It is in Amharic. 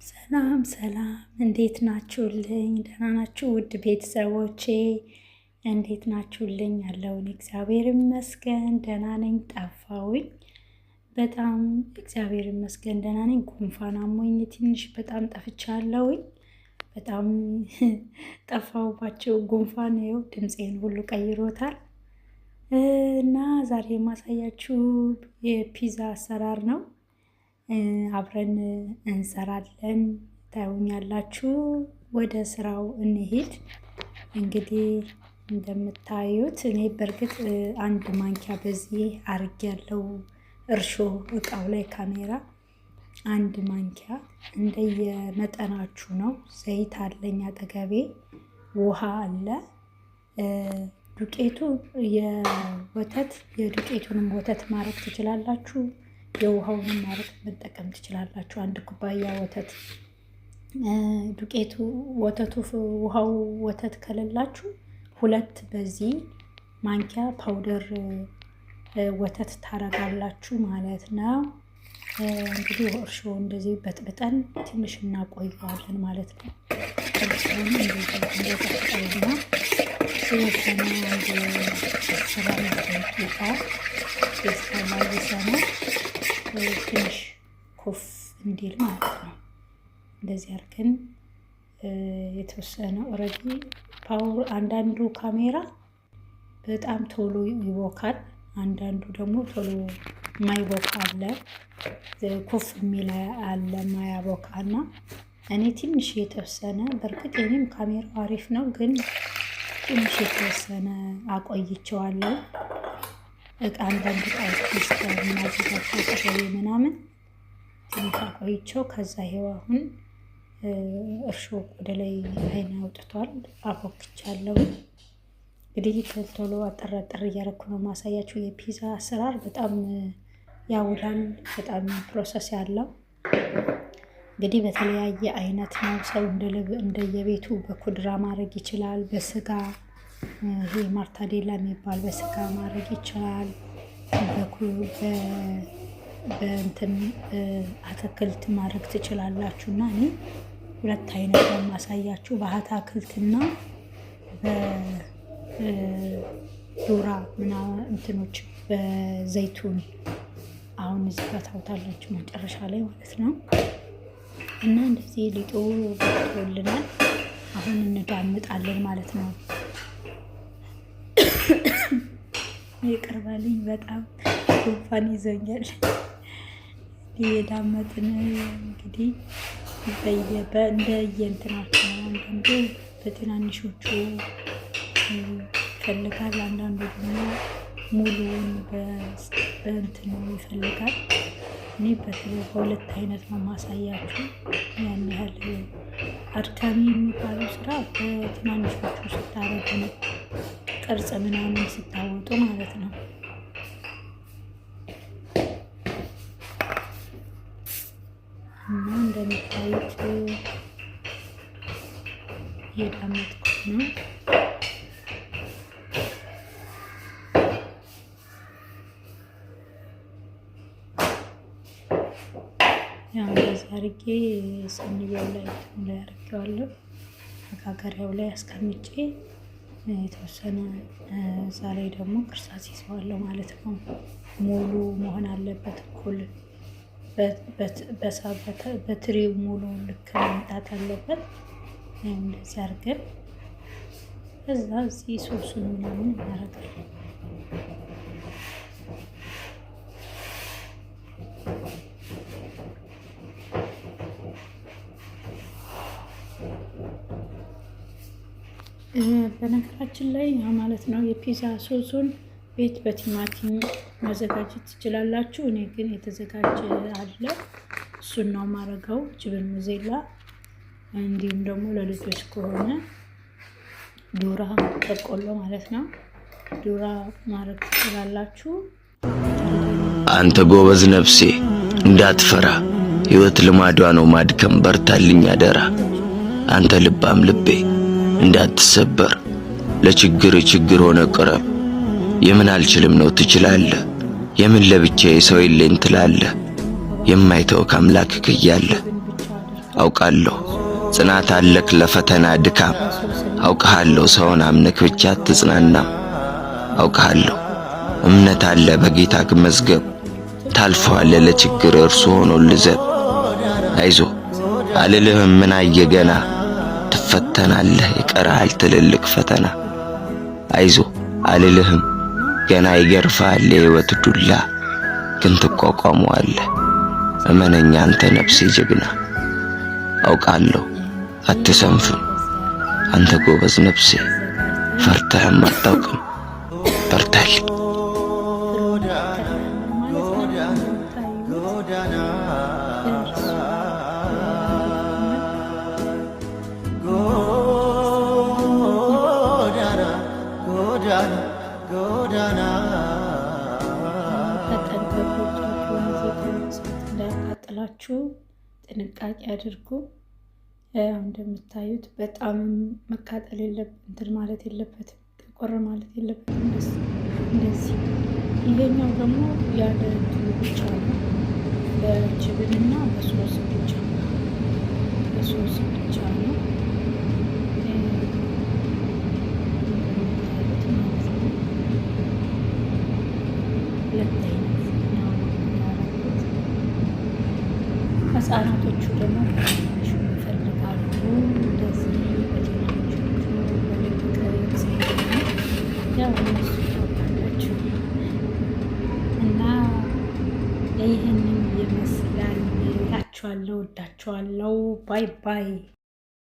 ሰላም ሰላም፣ እንዴት ናችሁልኝ? ደህና ናችሁ? ውድ ቤተሰቦቼ እንዴት ናችሁልኝ? ያለውን እግዚአብሔር ይመስገን ደህና ነኝ። ጠፋሁኝ በጣም እግዚአብሔር ይመስገን ደህና ነኝ። ጉንፋን አሞኝ ትንሽ በጣም ጠፍቻለሁኝ። በጣም ጠፋሁባቸው። ጉንፋን ይኸው ድምፄን ሁሉ ቀይሮታል። እና ዛሬ የማሳያችሁ የፒዛ አሰራር ነው። አብረን እንሰራለን፣ ታዩኛላችሁ። ወደ ስራው እንሂድ። እንግዲህ እንደምታዩት እኔ በእርግጥ አንድ ማንኪያ በዚህ አርጌያለሁ እርሾ እቃው ላይ ካሜራ አንድ ማንኪያ እንደየመጠናችሁ ነው። ዘይት አለኝ አጠገቤ፣ ውሃ አለ። ዱቄቱ የወተት የዱቄቱንም ወተት ማድረግ ትችላላችሁ። የውሃውንም ማድረግ መጠቀም ትችላላችሁ። አንድ ኩባያ ወተት ዱቄቱ ወተቱ ውሃው ወተት ከሌላችሁ ሁለት በዚህ ማንኪያ powder ወተት ታረጋላችሁ ማለት ነው። እንግዲህ እርሾ እንደዚህ በጥብጠን ትንሽ እናቆየዋለን ማለት ነው። እርሾውን እንደዚህ እንደጠብጠውና የተወሰነ አንድ 15 ደቂቃ እስከማይሰማ ትንሽ ኮፍ እንዲል ማለት ነው። እንደዚህ አድርገን የተወሰነ already power አንዳንዱ ካሜራ በጣም ቶሎ ይቦካል፣ አንዳንዱ ደግሞ ቶሎ ማይቦካ አለ፣ ኮፍ የሚል አለ ማያቦካ እና እኔ ትንሽ የተወሰነ በእርግጥ የኔም ካሜራው አሪፍ ነው፣ ግን ትንሽ የተወሰነ አቆይቼዋለሁ። እቃ አንዳንድ እቃዎች እስከማዘጋጀው ጥሬ ምናምን ትንሽ አቆይቼው ከዛ ይሄው አሁን እርሾ ወደ ላይ አይን አውጥቷል። አቦክቻለሁ። እንግዲህ ቶሎ ቶሎ አጠር አጠር እያደረኩ ነው ማሳያችሁ። የፒዛ አሰራር በጣም ያውላል፣ በጣም process ያለው እንግዲህ በተለያየ አይነት ነው። ሰው እንደየቤቱ በኩድራ ማድረግ ይችላል። በስጋ ይሄ ማርታዴላ የሚባል በስጋ ማድረግ ይችላል። በእንትን አትክልት ማድረግ ትችላላችሁ። እና እኔ ሁለት አይነት ነው የማሳያችሁ በአትክልትና በዱራ ምናምን እንትኖች በዘይቱን አሁን እዚህ ጋር ታውታላችሁ መጨረሻ ላይ ማለት ነው። እና እንደዚህ ሊጡ ቦክቶልናል። አሁን እንዳምጣለን ማለት ነው። ይቅር በሉኝ በጣም ጉንፋን ይዞኛል። እየዳመጥን እንግዲህ እንደየእንትናችሁ ነው። አንዳንዱ በትናንሾቹ ይፈልጋል፣ አንዳንዱ ደግሞ ሙሉውን በእንትኑ ይፈልጋል። እኔ በተለይ በሁለት አይነት ነው ማሳያችሁ። ያን ያህል አድካሚ የሚባለው ስራ በትናንሾቹ ስታረጉ ነው፣ ቅርጽ ምናምን ስታወጡ ማለት ነው። እና እንደምታዩት እየዳመጥኩት ነው። ያው እንደዚህ አድርጌ ሰንያው ላይ እንትኑ ላይ አድርጌዋለሁ። መጋገሪያው ላይ አስቀምጬ የተወሰነ እዛ ላይ ደግሞ ቅርሳስ ይዘዋለሁ ማለት ነው። ሙሉ መሆን አለበት እኩል በትሪው ሙሉ ልክ መምጣት አለበት። እንደዚህ አድርገን ከዛ እዚህ ሶሱን ምናምን እናደርጋለን። በነገራችን ላይ ማለት ነው የፒዛ ሶሱን ቤት በቲማቲም ማዘጋጀት ትችላላችሁ። እኔ ግን የተዘጋጀ አለ እሱን ነው ማረገው፣ جبن موزاريلا። እንዲሁም ደግሞ ለልጆች ከሆነ ዱራ በቆሎ ማለት ነው ዱራ ማድረግ ትችላላችሁ። አንተ ጎበዝ ነፍሴ እንዳትፈራ፣ ሕይወት ልማዷ ነው ማድከም፣ በርታልኝ አደራ። አንተ ልባም ልቤ እንዳትሰበር፣ ለችግር ችግር ሆነ ቅረብ። የምን አልችልም ነው ትችላለህ፣ የምን ለብቻዬ ሰው የለኝ ትላለህ። የማይተው ከአምላክህ እያለ አውቃለሁ ጽናት አለክ ለፈተና ድካም። አውቅሃለሁ ሰውን አምነክ ብቻ አትጽናናም። አውቅሃለሁ እምነት አለ በጌታክ መዝገብ፣ ታልፈዋለህ ለችግር እርሱ ሆኖልህ ዘብ። አይዞ አልልህም ምን አየ ገና፣ ትፈተናለህ ይቀርሃል ትልልቅ ፈተና። አይዞ አልልህም ገና ይገርፍሃል የሕይወት ዱላ፣ ግን ትቋቋመዋለህ እመነኛ አንተ ነፍሴ ጀግና። አውቃለሁ አትሰንፍም አንተ ጎበዝ ነፍሴ፣ ፈርተህም አታውቅም። በርታልኝ። እንዳያቃጥላችሁ ጥንቃቄ አድርጉ። እንደምታዩት በጣም መቃጠል እንትን ማለት የለበትም፣ ጠቆር ማለት የለበትም። እንደዚህ ይሄኛው ደግሞ ያለ እንትኑ ብቻ ነው፣ በ جبن ና በሶስ ብቻ፣ በሶስ ብቻ ነው እንደምታዩት ማለት ነው። ሁለት አይነት ነው ያደረኩት። ህጻናቶቹ ደግሞ በትንሹ ይፈልጋሉ። እንደዚህ በትንሾቹ በልብ ቅርጽ ያው እነሱ ታውቃላችሁ እና ይህንን ይመስላል እላችኋለሁ። ወዳችኋለሁ። Bye bye።